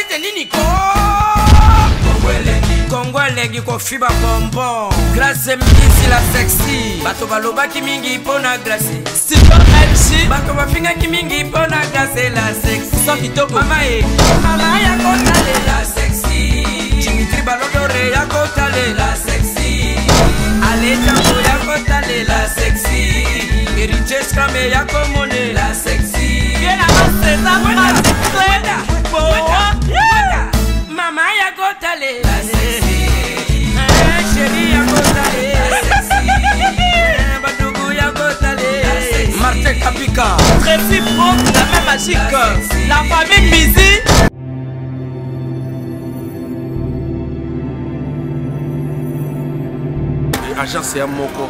site nini ko Kongo elengi kofiba bonbon Grace mbisi la sexy bato balobaki mingi mpo na Grace Stephen LG bato bafingaki mingi mpo na Grace la sexy Sans kitoko. Mama e mama ya kotalela sexy Dimitri Balodore ya kotalela sexy Alejango ya kotalela sexy Héritier Scrame ya komonela sexy Bien avancé, ça Wenda, wenda, wenda. Mama ya kotalela sexy Eh, chérie ya kotalela sexy Eh, badugu ya kotalela sexy Martin Kapika Tracy Pro, la main magique. La famille Mizi. Agence ya moko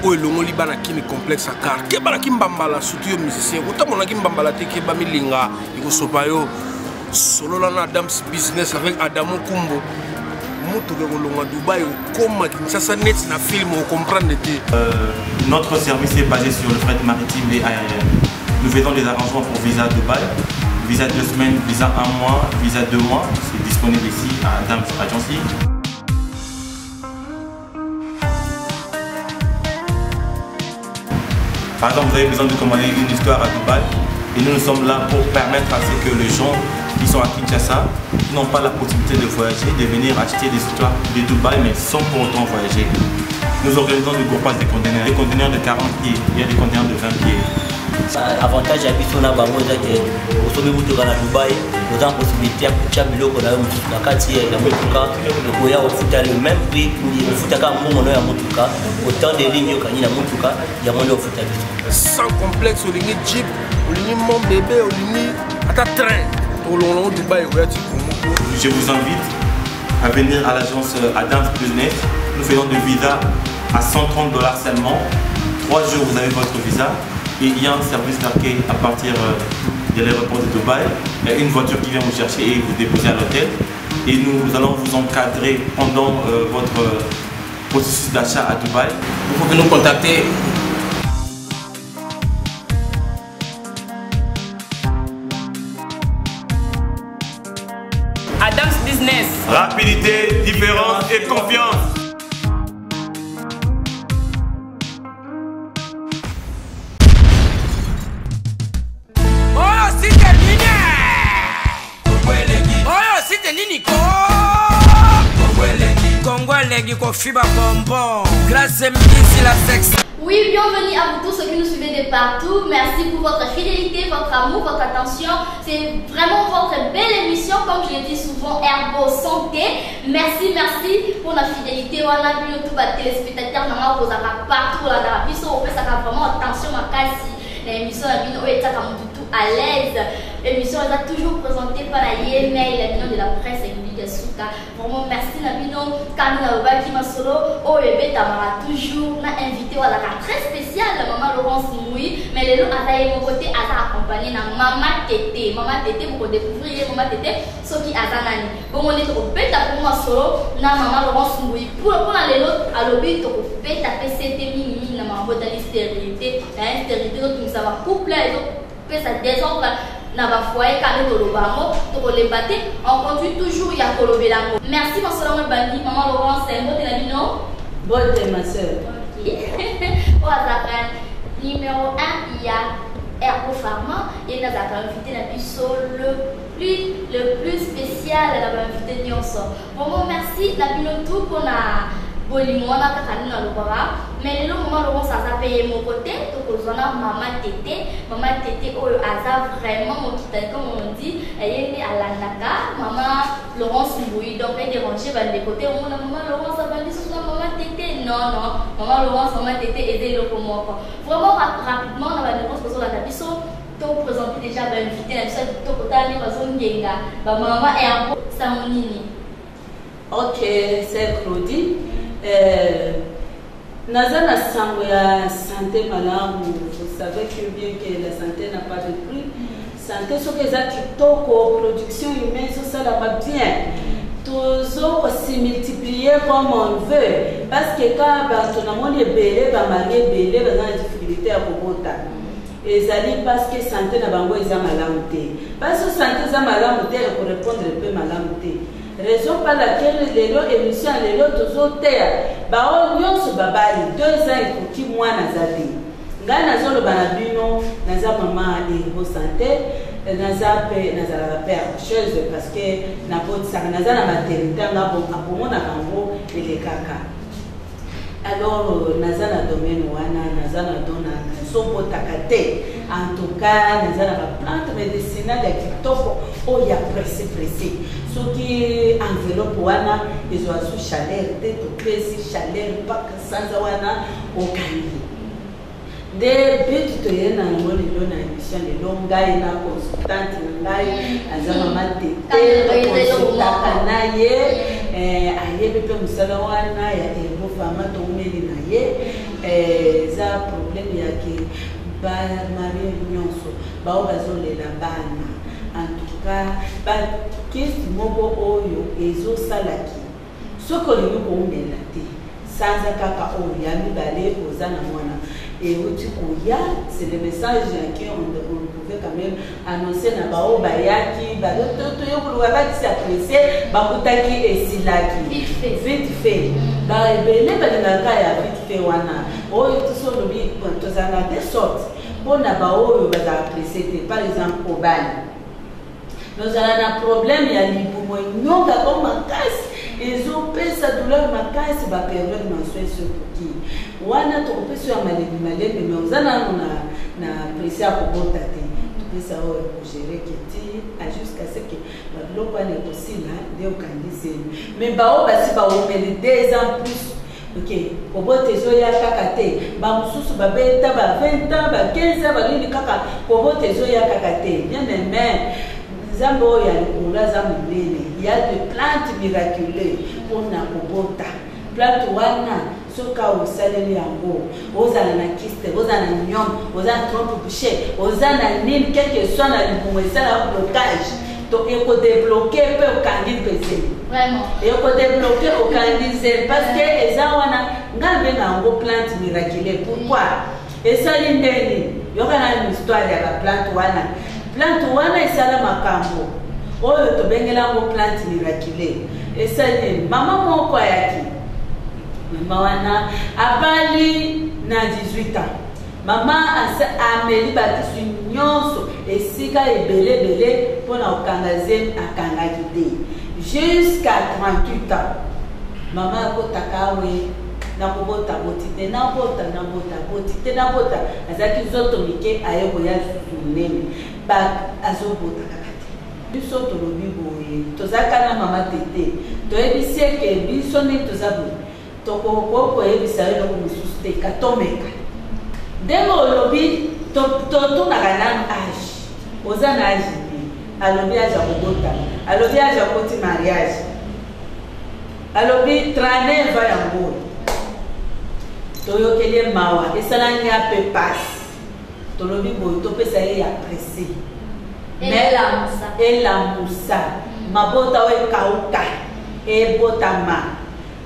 oyo elongoli bana kini complexe akar keba na kimbambala surtout yo musicien otamona kimbambala te keba milinga ekosopa yo solola na Adams business avec Adamo Kumbo motuka ekolongwa Dubai okoma Kinshasa neti na film okomprendre te. Notre service est basé sur le fret maritime et aérien. Nous faisons des arrangements pour visa Dubaï, visa 2 semaines, visa 1 mois, visa 2 mois. C'est disponible ici à Adams Agency. Par exemple, vous avez besoin de commander une histoire à Dubaï et nous, nous sommes là pour permettre à ce que les gens qui sont à Kinshasa, qui n'ont pas la possibilité de voyager, de venir acheter des histoires de Dubaï mais sans pour autant voyager. Nous organisons du groupage des conteneurs, des conteneurs de 40 pieds, il y a des conteneurs de 20 pieds. Avantage ya biso na bango eza ke osombi motuka na Dubaï, oza na possibilité ya kotia biloko na yo mosusu na kati ya motuka, okoya kofuta le même prix, ofutaka mbongo na yo ya motuka, autant de lignes okangi na motuka, yango nde ofuta biso. Sans complexe, olingi jeep, olingi mon bébé, olingi ata train, tolongo Dubaï okoya ti Congo. Je vous invite à venir à l'agence Adams Business. Nous faisons des visas à 130 $ seulement. 3 jours, vous avez votre visa. Et il y a un service d'accueil à partir de l'aéroport de Dubaï. Il y a une voiture qui vient vous chercher et vous déposer à l'hôtel. Et nous allons vous encadrer pendant votre processus d'achat à Dubaï. Vous pouvez nous contacter. Adams Business. Rapidité, différence et confiance. Oyo site nini? Oyo site nini ko? Kongo elengi kofiba bonbon. Grace mbisi la sexe. Oui, bienvenue à vous tous ceux qui nous suivez de partout. Merci pour votre fidélité, votre amour, votre attention. C'est vraiment votre belle émission, comme je le dis souvent, Herbo Santé. Merci, merci pour la fidélité. Wana bino tout ba téléspectateurs nanga kozaka partout la na biso opesaka vraiment attention makasi. La émission ya bino oyo etiaka mutu tout à l'aise. L'émission est toujours présentée par la Yemei, la bino de la presse République ya Suka. Vraiment merci na bino kami na lobaki masolo oyo ebetamaka toujours na invité wazaka très spécial maman Laurence Mouy, mais lelo aza ye moko te, aza accompagné na mama Tete. Mama Tete boko découvrir ye mama Tete soki aza nani. Bongo nde tokobeta po masolo na mama Laurence Mouy. Pour na lelo alobi tokobeta pe sete mingi mingi na makambo etali stérilité. Na stérilité totungisa ba couple ezopesa désordre na ba foyer kame toloba yango tokolemba te, on continue toujours ya kolobela yango. Merci masolo yango ebandi. Mama Laurence, mbote na bino. Mbote ma sœur. Ok. Oyo azalaka numéro 1 ya Herbo Pharma, ye nde azalaka invité na biso le plus spécial na bainvité nyonso. Vraiment merci na bino tout mpona bolingo wana kaka nini alobaka. Mais lelo mama Laurence aza mpe ye moko te, tokozwa na mama Tete. Mama Tete oyo aza vraiment mokitani, comme on dit, ye nde alandaka mama Laurence Mbui. Donc edérange bandeko te omona mama Laurence abandi susu na mama Tete. Non, non, mama Laurence, mama Tete eza eloko moko. Vraiment rapidement na bandeko nyonso bazolanda biso, toprésente déjà bainvité na biso ya kitoko. Tala nde bazongenga bamama Herbo. Sango nini? Ok, c'est Claudie. Naza na sango ya santé malamu. Vous savez que bien que la santé n'a pas de prix. Santé soki eza kitoko, production humaine ezosalama bien, tozo se multiplier comme on veut, parce que ka bato namoni ebele bamari ebele baza na difficulté ya kobota. Ezali parce que santé na bango eza malamu te. Parce que santé eza malamu te, ekorépondre mpe malamu te. Raison par laquelle lelo émission ya lelo tozoteya baoyo nyonso babali 2 ans ekoki, mwana aza te. Ngai nazoloba na bino, naza mama Herbo Santé, naza mpe, nazalaka mpe accoucheuse parce que nabotisaka, naza na maternité nga abomonaka yango elekaka. Alors naza na domaine wana, naza na don, nazobotaka te. En tout cas, naza na baplante médicinale ya kitoko oyo ya presse presse. Soki enveloppe wana ezwa su chaleur te, topesi chaleur mpaka sanza wana okangi. Nde but toye na yango lelo na émission lelo, ngai na consultante na ngai, aza mama Tete, toconsultaka na ye, ayebi mpe mosala wana ya Herbo Pharma, toumeli na ye. Eza problème ya ke bamariés nyonso bao bazolela bana. En tout cas, bakisi moko oyo ezosalaki, soki olingi koumela te, sanza kaka oyo ya mibale oza na mwana euti koya. C'est le message qui on pouvait quand même annoncer na bao bayaki toyokoluka bakisi ya presse, bakutaki esilaki. Vite fait, baebele balingaka ya vite fait wana oyo. Toso olobi, tozala na deux sortes mpona baoyo bazala presse te. Par exemple, obali, nozala na problème ya libumu enyongaka makasi, ezopesa douleur makasi, bapériode mensuelle soki wana, tokopesa ya malembe malembe. Mais oza nano na presse ya kobota te, topesa oyo ekogérer keti jusqu'à ce que babiloko wana ekosila nde okangi zemi. Mais bao basi baomeli 2 ans plus, ok, kobota ezoya kaka te. Bamosusu babeta ba 20 ans, ba 15 ans, banini, kaka kobota ezoya kaka te. Bien aimé, Nzambe oyo ya likolo aza monene. Ya de plante miraculeux mpona kobota, plante wana soki osaleli yango, ozala na kyste, ozala na myome, oza na trompe bouchée, oza na nini, quelque soit na libumu esala blocage to ekodébloquer mpe okangi mpe zemi. Ekodébloquer, okangi zemi, parce que eza wana ngai abenga yango plante miraculeux. Pourquoi? Esali ndeni? Yoka nanu histoire ya baplante wana. Plante wana esala makambo oyo tobengela yango plante miraculeux. Esali nini? Mama moko ayaki, mama wana abali na 18 ans. Mama ameli bakisi nyonso esika ebele ebele mpona kokanga zemi, akangaki te jusqu'à 38 ans. Mama akotaka awe, nakobota, boti te, nabota, nabota, boti te, nabota. Azalaki nzoto mike, aye koya lisusu monene, azobota kaka te. Biso tolobi boye, tozalaka na mama Tete, toyebisi eke biso ndenge toza boye, tokoki koyebisa yo eloko mosusu te, katomeka ndenge olobi. Totunaka nanu âge, oza na âge nini? Alobi âge akobota, alobi âge akoti mariage, alobi 39 ans. Yango toyokeli ye mawa, esalani ya mpe pasi. Tolobi boye, topesa ye ya presse. Elamusa mabota oyo ekauka, ebotama,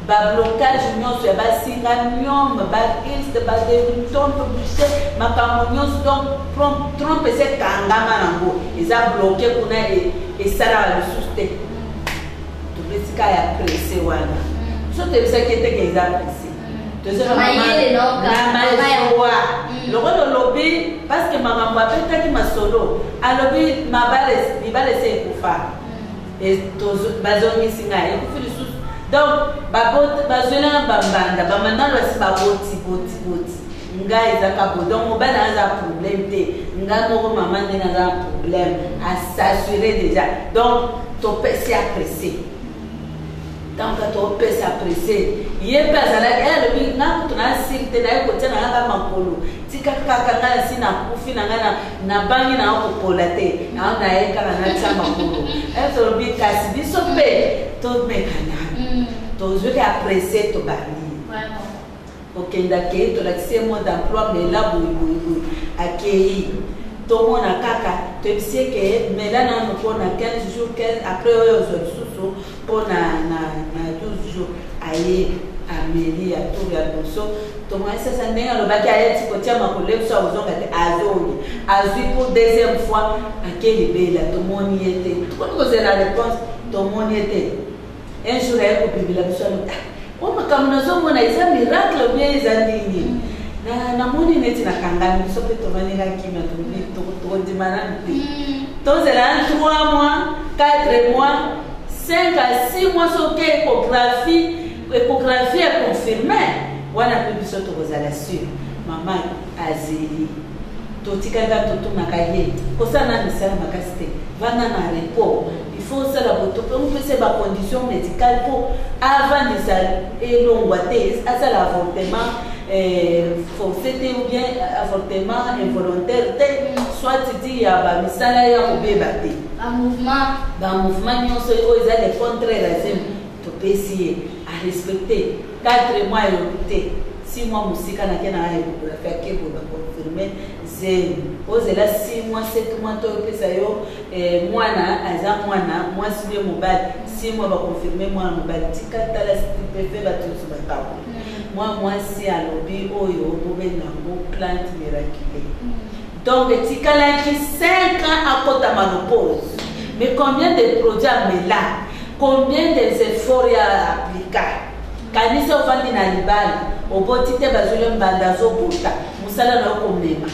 bablocage nyonso ya basinga, myome, bakyste, batrompe bouchée, makambo nyonso. Donc trompe eza ekangama nango, eza bloqué kuna, esalaka lisusu te. Topesika ya presse wana, so toyebisaki eteke eza presse, tozamazoa lokola olobi, parce que makambo abetaki masolo, alobi mibale ese ekufa, bazongisi ngai, ekufi lisusu. Donc bazwelanga bambanda, bamandano basi baboti boti boti, ngai ezaka bo. Donc mobali aza problème te, ngai moko mama ndenge aza na problème, as'assurer déjà. Donc topesi ya presse. Donc topesa presse, ye mpe azalaki, ye alobi: nga kutu nasili te, naye kotia na ngaka makolo, tika kaka ngai nasi nakufi na ngai, nabangi na kopola te, ao naye kaka natia makolo. Tolobi kasi biso mpe tomekana, tozwiki ya presse, tobandi kokende. Akei, tolakisi ye mode d'emploi: mela boye boye boye. Akei, tomona kaka, toyebisi eke mela nano mpona 15 jours, 15, après oyo ozwa lisusu mpo na 12 jours. Aye. Ameli ya tour ya liboso, tomoni sasa ndenge alobaki ayeti kotia makolo biso, akozonga te. Azongi, azwi pour deuxième fois, ake libela, tomoni ye te. Tokomi kozela réponse, tomoni ye te. Un jour aye kobimela biso, alobi: "Ah, o makambo nazomona eza miracle ou bien eza nini? Namoni neti nakangami." Biso mpe tovandika kimia, tolobi tokondima nanu te, tozela na 3 mois, 4 mois, 5 à 6 mois. Soki échographie econfirme wana, mpe biso tokozala sûr. Mama azeli, totikaka, totunaka ye: "Kosala na misala makasi te, vanda na repos, il faut osala boto mpe opesa bacondition médicale mpo avandisa elongwa te, asala avortement forcé te ou bien avortement involontaire te, soit di ya bamisala ya kobeba te." Bamouvement. Bamouvement nyonso oyo eza le contraire azemi, topesi ye arespecte. 4 mois eyoki te, 6 mois mosika, nake na échographie, akebo baconfirme zemi. Ozela 6 mois, 7 mois to opesa yo mwana aza mwana mwasi mpe mobali. 6 mois, baconfirme mwana mobali. Tika tala pepe, bato nyonso bakabo. Mwa mwasi alobi oyo bobenga yango plante miraculée. Donc etikalaki 5 ans akota ménopause, mais combien de produits amela, combien des efforts ya aplika? Kanisa ovandi na libala, oboti te, bazoli mbanda, azobota, mosala na yo komema,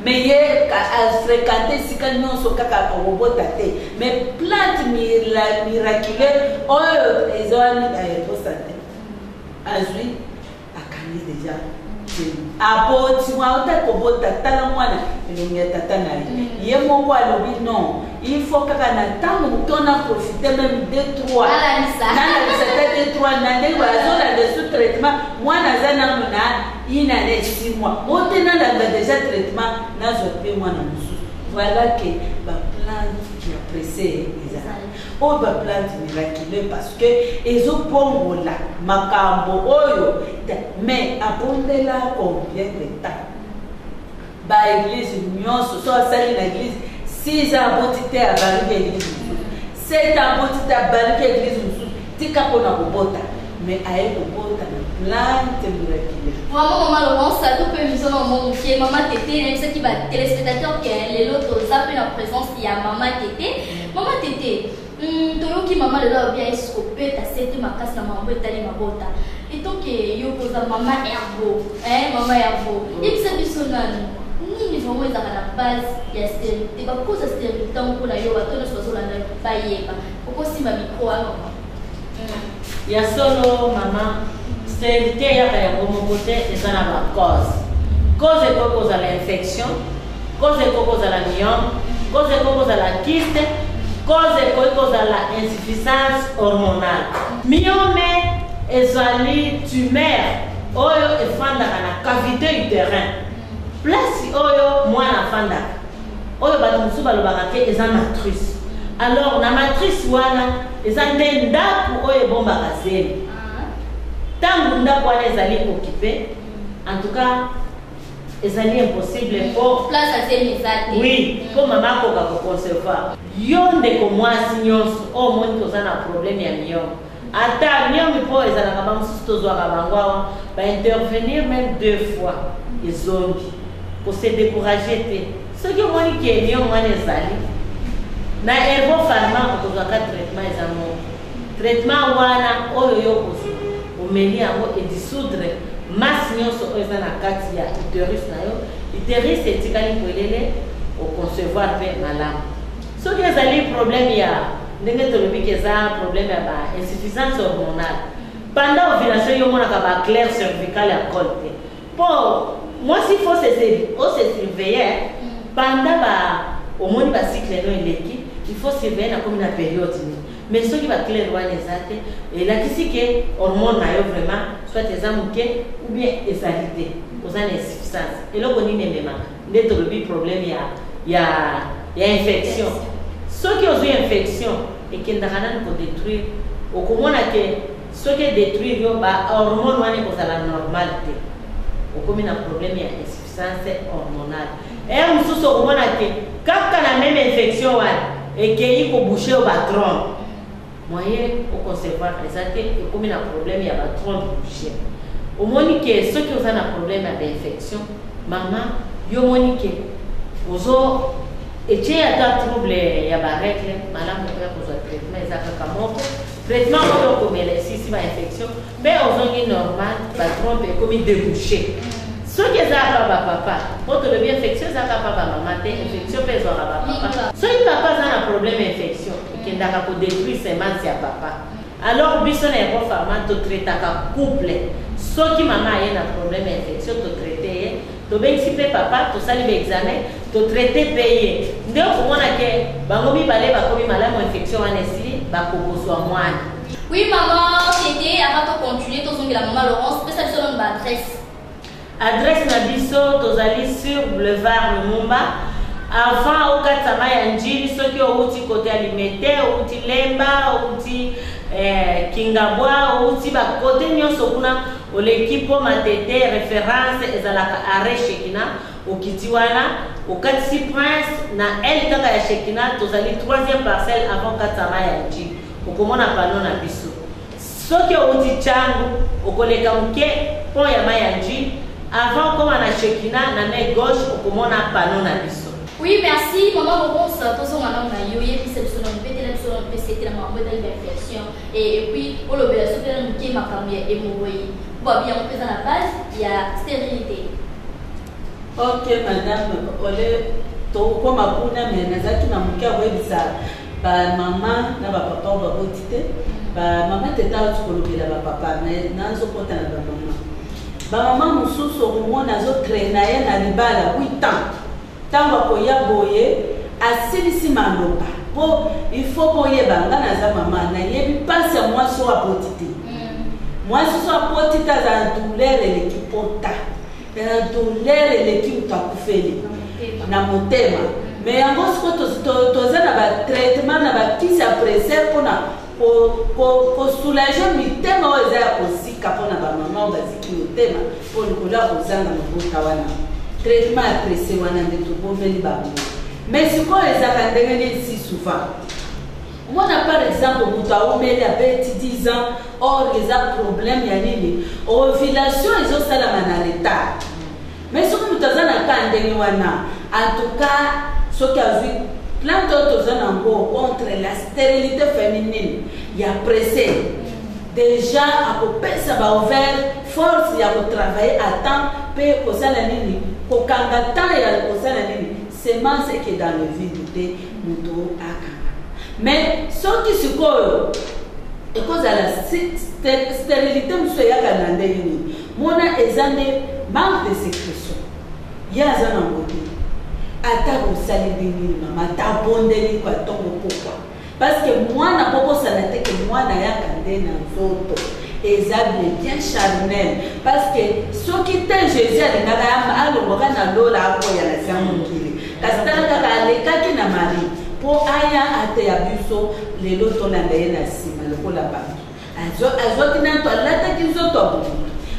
mais ye afréquente esika nyonso kaka akobota te. Mais plante miraculeux oyo eza wani, ayeposa te, azwi, akangi deja, aboti mwa ota kobota. Tala mwana, elongi ya tata na ye. Ye moko alobi: "Non, il faut kaka na ntango moto na profite même deux trois, nalalisa ta deux trois na ndenge bazolanda sous traitement." Mwana aza nano na une année 6 mois, o te, nalanda déjà traitement, nazwa mpe mwana mosusu. Voilà que baplante ya presse ezala oyo baplante miraculeux, parce que ezobongola makambo oyo. Mais abondela combien de temps? Baeglise nyonso, so asali na église 6 ans, aboti te, abaluki église mosusu. 7 ans, aboti te, abaluki église mosusu, tika mpona kobota. Mais aye kobota na plante miraculeux. Vraiment, mama Laurence, to mpe émission na mama moke, mama Tete. Nayebisaki batéléspectateur ke lelo toza mpe na présence ya mama Tete. Mama Tete, toyoki mama lelo alobi ayesi kobeta sete makasi na mambo etali mabota. Etoke yo koza mama Herbo, mama Herbo, yebisa biso nanu nini vraiment ezalaka na base ya stérilité, bacause ya stérilité yango, mpona yo bato nyonso bazolanda bayeba. Okosimba micro wana, mama. Ya solo, mama, stérilité eyaka yango moko te, eza na bacause. Cause ekoki kozala infection, cause ekoki kozala myome, cause ekoki kozala kyste, cause ekoki kozala insuffisance hormonale. Myome ezali tumeur oyo efandaka na cavité utérin, place oyo mwana afandaka, oyo bato mosusu balobaka ke eza matrice. Alors na matrice wana eza nde ndako oyo ebombaka zemi. Ntango ndako wana ezali occupé, en tout cas ezali impossible mpo place azemi eza te. Oui, mpo mama akoka koconcevoir. Yo ndeko mwasi nyonso oyo omoni toza na problème ya myome, ata myome mpo ezalaka, bamosusu tozwaka bango awa, baintervenir même deux fois, ezongi, kose décourage te. Soki omoni ke myome wana ezali na Herbo Pharma, okozwaka traitement, eza moko traitement wana oyo yo kozwa, omeli yango, edissoudre masse nyonso oyo eza na kati ya utérus na yo. Utérus etikali polele, oconcevoir mpe malamu. Soki ezali problème ya ndenge tolobi ke eza problème ya ba insuffisance hormonale, pendant ovulation yo omonaka baclair cervical ya col te, mpo mwasi faut ose surveiller pendant ba omoni bacycle no eleki, il faut surveiller nakomi na période nini. Mais soki baclair wana eza te, elakisi ke hormone na yo vraiment soit eza moke ou bien ezali te, oza na insuffisance. Eloko nini ememaka? Nde tolobi problème ya infection. Soki ozwi infection, ekendaka nani kodétruire. Okomona ke soki edétruire yo, bahormone wana ekozala normal te, okomi na problème ya insuffisance hormonale. Ere mosusu okomona ke kaka na même infection wana ekei koboucher yo batrompe, moyen oconcevoir eza te, ekomi na problème ya batrompe bouché. Omoni ke soki oza na problème ya bainfection, mama, yo omoni ke ozo etie ata trouble ya barègle, malamu oya kozwa traitement. Eza kaka moko traitement oyo okomela, esisi bainfection mpe ozongi normal, batrompe ekomi débouché. Soki eza pa bapapa, po tolobi infection eza kaka pa bamama te, infection mpe ezwaka bapapa. Soki papa aza na problème ya infection, ekendaka kodétruire semence ya papa. Alors biso na Hero Pharma totraitaka couple. Soki mama aye na problème ya infection, totraite ye, tobengisi mpe papa, tosali baexamen, totraite mpe ye, nde okomona ke bango mibale bakomi malamu, infection wana esili, bakokozwa mwana. Oui, maman Tété, avant de continuer, tozongela maman Laurence, pesa biso nanu ba adresse. Adresse na biso, tozali sur boulevard Lumumba, avant okatisa mai ya Njili. Soki outi kote ya Limete, outi Lemba, outi Kingabwa, outi bakote nyonso kuna, oleki mpo Matete, référence ezalaka arrêt Shekina. Okiti wana, okatisi Prince na aile kaka ya Shekina, tozali troisième parcelle avant okatisa mai ya Njili, okomona panneau na biso. Soki outi Tshangu, okoleka moke pont ya mai ya Njili, avant okoma na Shekina, na main gauche okomona panneau na biso. Oui, merci maman Laurence. Tozonga nanu na yo, yebisa biso nanu, betela biso nanu mpe sete na makambo etali bainfection et puis olobela so mpe nanu moke makambo ya hémorroïde, po babi yango mpe eza na base ya stérilité. Ok madame, ole tokokoma kuna, me nazalaki na moke ya koyebisa bamama na bapapa oyo baboti te. Bamama teta auti kolobela bapapa, me nazokota na bamama. Bamama mosusu okomona azotraîner ye na libala 8 ans, ntango akoya boye asilisi maloba. Mpo il faut boyeba, nga naza mama, nayebi mpasi ya mwasi oyo aboti te. Mwasi so aboti te, aza na douleur eleki pota, na douleur eleki moto akufeli na motema. Me yango siko toza na batraitement na bakisi ya presse mpona kosoulager mitema oyo eza ya kosika, mpona bamama oyo baziki motema mpo likolo ya kozanga mabota wana. Traitement ya presse wana nde tobombeli bango. Mais sikoyo ezalaka ndenge nini? Si souvent omona par exemple moto aumeli, abeti 10 ans, or eza problème ya nini? Ovulation ezosalama na retard. Mais soki moto aza na ka ndenge wana, en tout cas soki azwi plante oyo toza nango contre la stérilité féminine ya pressé, déjà akopesa baovaire force ya kotravailler à temps mpe kosala nini? Kokanga temps ya kosala nini? Semence eke dans le vide te, moto akanga. Mais soki sikoyo ekozala stérilité mosusu eyaka na ndenge nini? Mona, eza nde manque de sécrétion. Ye aza nango te, ata bosali ndenge nini, mama ata abondeli kwa ntongo pokwa, parce que mwana bobosana te ke mwana ayaka nde na nzoto, eza le bien charnel. Parce que soki te, Jésus alingaka alongwaka na lola akoya na sia mokili, kasi tala kaka alekaki na Marie mpo aya ateya biso. Lelo tolanda ye na nsima lokola bato azwaki nano, alataki nzoto ya moto.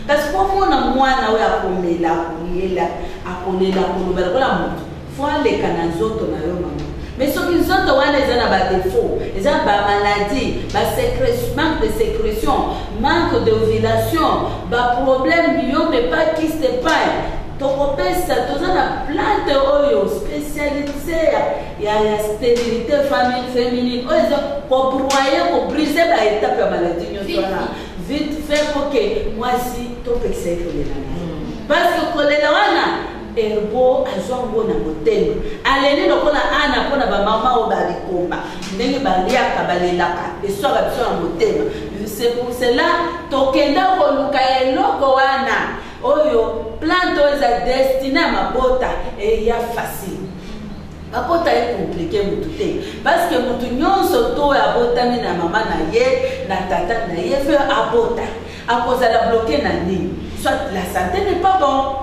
Kasi mpo mona mwana oyo akomela, akolela, akolela, akoloba lokola moto, fo aleka na nzoto na yo mama. Mais soki nzoto wana eza na badéfaut, eza na bamaladie, manque de sécrétion, manque d'ovulation, baproblème myome pa kyste pai, tokopesa, toza na plante oyo spécialité ya stérilité féminine oyo eza kobroyer, kobriser baétape ya maladie nyonso wana vite fait, po ke mwasi topekisa ye kolela na ye, parce que kolela wana erbo azwa ngo na motema, aleli lokola ana. Mpona bamama oyo balikomba ndenge baliaka, balelaka, eswaka biso na motema. C'est pour cela tokenda koluka eloko wana oyo, plante oyo eza destiné ya mabota eya facile. Mabota ecompliquer motu te, parce que motu nyonso to oyo abotami na mama na ye na tata na ye fe abota, akozala bloqué na nini? Soit la santé n'est pas bon.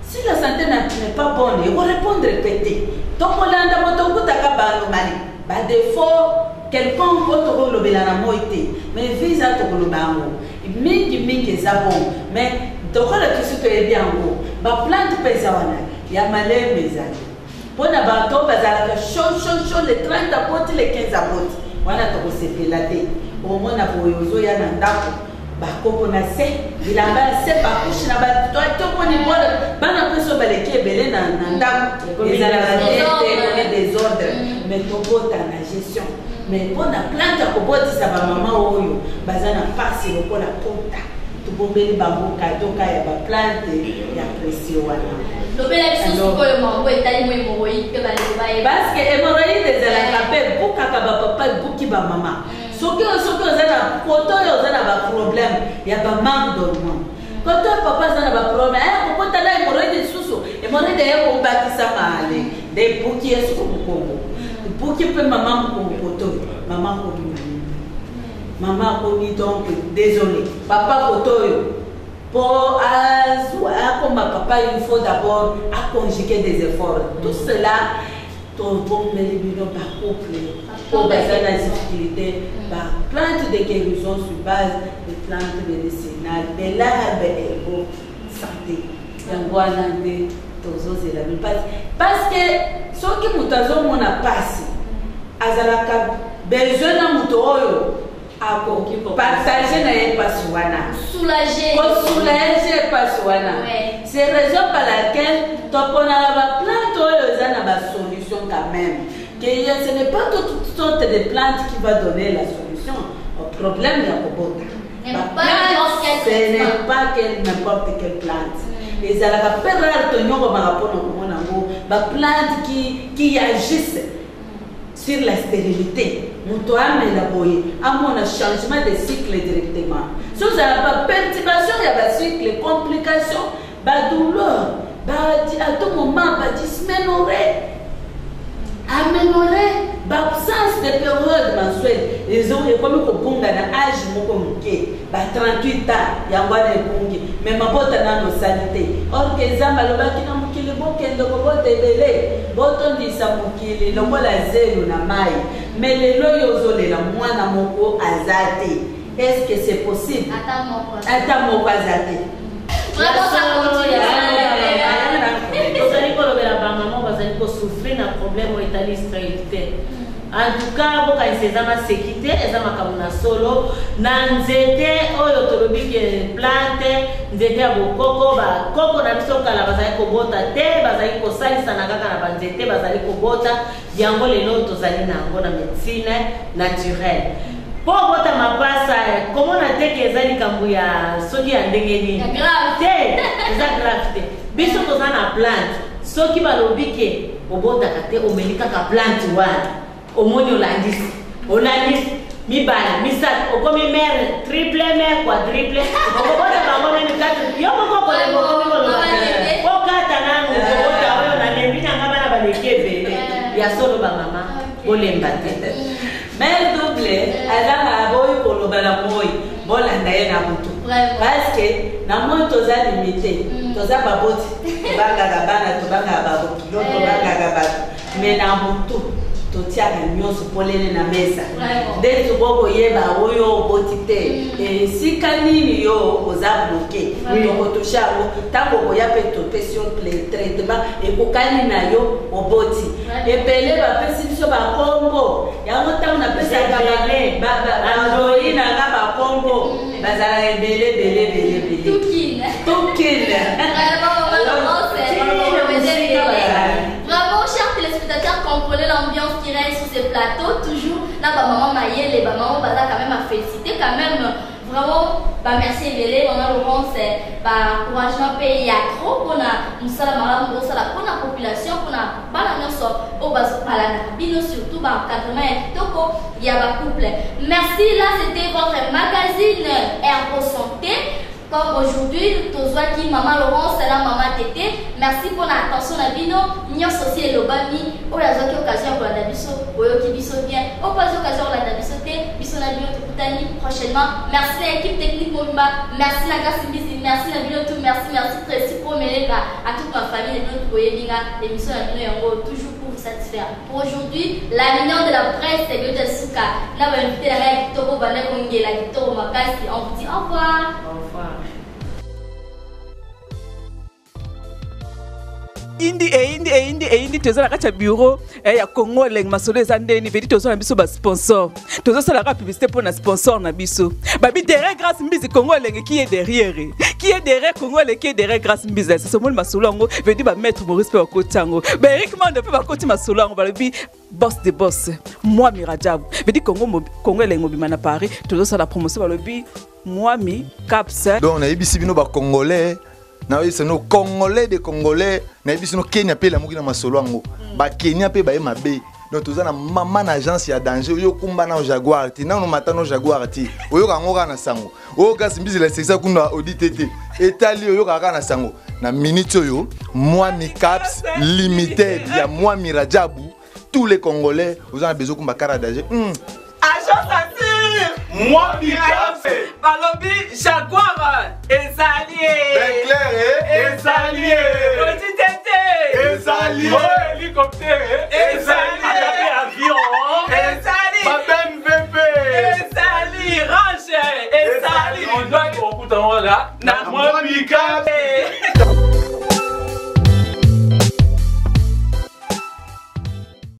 Si la santé n'est pas bonne, ekorépondre pe te. Tokolanda moto okutaka banomali, badéfaut quelconque oyo tokolobela na moi te, mais visa tokoloba yango mingimingi eza bon. Mais tokola biso toyebi yango, baplante mpe eza wana ya malembe, ezali mpona bato oyo bazalaka chaud chaud chaud, le 30 aboti, le 15 aboti, wana tokosepela te. Omona boye ozoya na ndako. Bakopo na se, bilamba ya se, bacouches na batoponi bole. Bana mpe so baleki ebele na ndako, ezalaka te te, désordre. Mais tobota na gestion. Mais mpona plante ya kobotisa, bamama oyo baza na mpasi lokola pota, tobombeli bango cadeau ka ya baplante ya précieux wana. Lobela biso sikoyo mambo etali mo hémorroïde mpe bandeko bayeba. Parce que hémorroïde ezalaka mpe ebukaka bapapa, ebuki bamama. Soki oza na koto oyo oza na baproblème ya bamanque d'hormone, koto oyo papa aza na baproblème, aya kokota na hémorroïde lisusu, hémorroïde eye kobakisa maale nde ebuki ye soko mokongo, ebuki mpe mama mokongo. Koto oyo mama akomi malemi, mama akomi donc désolé. Papa koto oyo, mpo azwa akoma papa, il faut d'abord aconjuguer des efforts. Tout cela, tobombeli bino bacouple oyo baza na difficulté, baplante de guérison sur base de plantes médicinales de l'herbe Herbo Santé. Yango wana nde tozozela bino mpasi, parce que soki moto azomona mpasi, azalaka besoin na moto oyo akopartage na ye mpasi wana, kosoulager mpasi wana. C'est raison par laquelle toponaka baplante oyo eza na basolution quand même, que ce n'est pas toute sorte de plante qui va donner la solution au problème ya kobota. Ce n'est pas n'importe quelle plante. Ezalaka mpe rare, tonyokomaka mpona komona yango, baplante qui agissent sur la stérilité. Moto amela boye, amona changement de cycle directement. So ozala baperturbation ya bacycle, complication, badouleur, à tout moment badysménorrhée, aménorrhée, baabsence de période mensuelle ekomi kobunga na age moko moke, ba 38 ans yango wana ebungi, mais mabota nano osali te. Or que Nzambe alobaki na mokili: "Bokende kobota ebele, botondisa mokili lokola zelo na mai." Mais lelo oyo ozolela mwana moko aza te. Est ce que c'est possible? Ata moko aza te. Tozali kolobela bamama bazali kosouffrir na problème oyo etali stérilité. En tout cas, bokanisa eza maseki te, eza makambo na solo. Na nzete oyo tolobi ke plante, nzete ya bokoko, bakoko na biso kala bazali kobota te, bazali kosalisana kaka na banzete, bazali kobota yango. Lelo tozali na yango na médecine naturelle mpo obota mapasa. Komona te ke eza likambo ya soki ya ndenge nini te, eza grave te. Biso toza na plante. Soki balobi ke obotaka te, omeli kaka plante wana, omoni olandisi, olandisi mibale, misato, okomi mère triple, mère quadruple, okobota bango nani kati yo moko okolemba, okomi koloba okata nanu okobota oyo nalembi nanga bana baleki ebele. Ya solo, bamama bolemba te. Mère double azanga aboyi koloba na moi, bolanda ye na butu, parce que na moi toza limité, toza baboti, tobangaka bana, tobangaka babokilo, tobangaka bato, mais na butu totiaka nyonso polele na mesa nde tokokoyeba oyo oboti te, esika nini yo oza bloqué. Tokotouche yango ntango okoya mpe topesi yo traitement ekokani na yo. Oboti ebele, bapesi biso bakombo yango. Ntango napesaka bandoi nanga bakombo, bazalaka ebele ebele ebele ebele. Tukine. Bravo, chers téléspectateurs, comprenez l'ambiance qui règne sur ces plateaux. Toujours, là, bah, maman Maëlle et bah, maman Baza, quand même, à féliciter quand même. Vraiment, bah, merci ebele, maman Laurence, bah, encouragement pe ya trop pour na musala malamu bosala pour la population, pour na bana nyonso oyo balandaka bino, surtout ba encadrement ya kitoko ya ba couple. Merci, là c'était votre magazine Herbo Santé. Comme aujourd'hui, tozwaki Mama Laurence na Mama Tete. Merci pour l'attention na bino nyonso. Osi elobami, oyo azwaki occasion ya kolanda biso, oyoki biso bien. Oyo mpo azwi occasion ya kolanda biso te, biso na bino tokutani prochainement. Merci na équipe technique mobimba, merci na Grâce Mbizi, merci na bino tout. Merci, merci Tracy Promeleka, à toute ma famille na bino tokoyebi nga. Émission na bino yango, toujours pour vous satisfaire. Pour aujourd'hui, la mignonne de la presse, Goja Suka na bainvité na ngai ya kitoko, banda kongela kitoko makasi. On vous dit au revoir. Au revoir. Eyindi, eyindi, eyindi, eyindi, toza na kati ya bureau eh, ya Congo Elengi. Masolo eza ndeni vedi, toza na biso basponsor, tozosalaka publicité mpo na sponsor na biso babi derrière Grâce Mbizi, Congo Elengi. Qui est derrière? Qui est derrière Congo Elengi? Qui est derrière Grâce Mbizi? Sasa omoni masolo yango, vedi bamaître Maurice mpe bakoti yango, baErik Mande mpe bakoti masolo yango, balobi boss de boss Mwami Rajabu. Vedi Congo, Congo Elengi mobima na Paris, tozosala promotion, balobi Mwami Caps. Donc nayebisi bino bacongolais, nayebisi bino Congolais de Congolais, nayebisi bino Kenya mpe elamuki na masolo yango, bakenya mpe baye mabe. Donc toza na mama na agence ya danger. Oyo okumba na Jaguar te, nano mata no Jaguar te, oyoka yango kaka na sango. Oyo kasi Mbisi la sekisa kuna odi te te etali, oyokaka kaka na sango. Na minute oyo, Mwami Caps Limited ya Mwami Rajabu, tous les Congolais, oza na besoin okumba car danger. Agence assure. Mwami Caps. Balobi Jaguar ezali. Ezali. Odi tete. Ezali. Hélicoptère. Ezali.